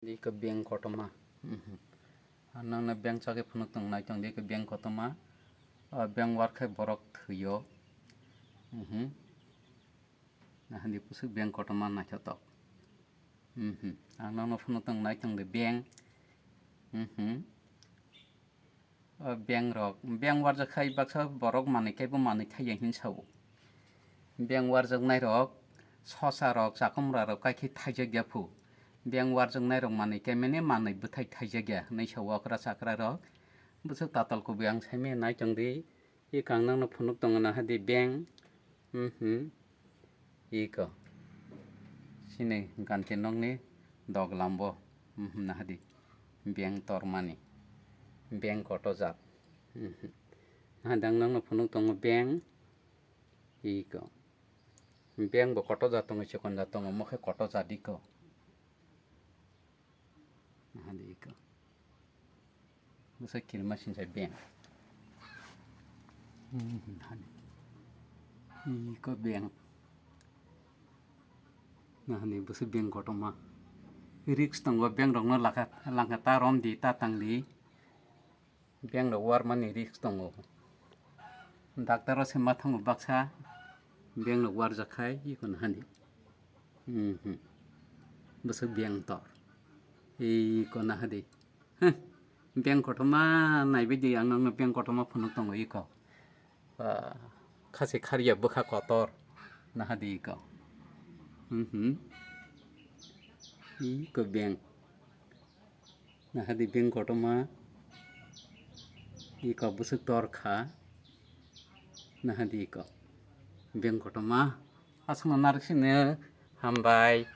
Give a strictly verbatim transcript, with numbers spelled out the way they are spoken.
Iko beng kotorma. Mhm. Ang nangno beng chagwi phunuk tong nai tong di, iko beng kotorma. O beng warkhai borok thwio. Mhm. Nahadi bwswk beng kotorma naithotok. Mhm. Ang nangno phunuk tong nai tong di beng. Mhm. O beng rok, beng warjak khai baksa borok manwi kaibo manwi thaiya hin sao. Beng warjaknai rok, sosa rok, chakomra rok kaikhe thaijak ya phu. Beng warjaknai rok manwi kaimani manwi bwthai thaijak ya hinwi sao okra chakra rok. Bwswk tatal kubui ang saimanya nai tong di. Iko ang nangno phunuk tongo nahadi beng. Mhm. Iko. Chini ganti nokni doglam bo. Mhm, nahadi. Beng tormani. Beng kotor jat. Mhm. Nahadi ang nangno phunuk tongo beng. Iko. Beng bo kotor jat tongo, chikon jat tongo, mokhe kotor jat iko. Nahadi iko. Bwswk kirima sinsa beng. Hmm, nahadi. Iko beng. Nahadi bwswk beng kotorma. Risk tongo beng rokno laka, langkha ta rom di, ta tang di. Beng rok warmani risk tongo. Doctor o se ma thango baksa beng rok warjak khai iko nahadi. Mhm. Bwswk beng tor. Iko nahadi. Huh. Beng kotorma naibai di, ang nangno beng kotorma phunuk tongo iko. Ah, khasi khariya bwkha kotor. Nahadi iko. Mhm. Iko beng. Nahadi beng kotorma. Iko bwswk tor kha. Nahadi iko. Beng kotorma. Aswkno narwk sino hambai.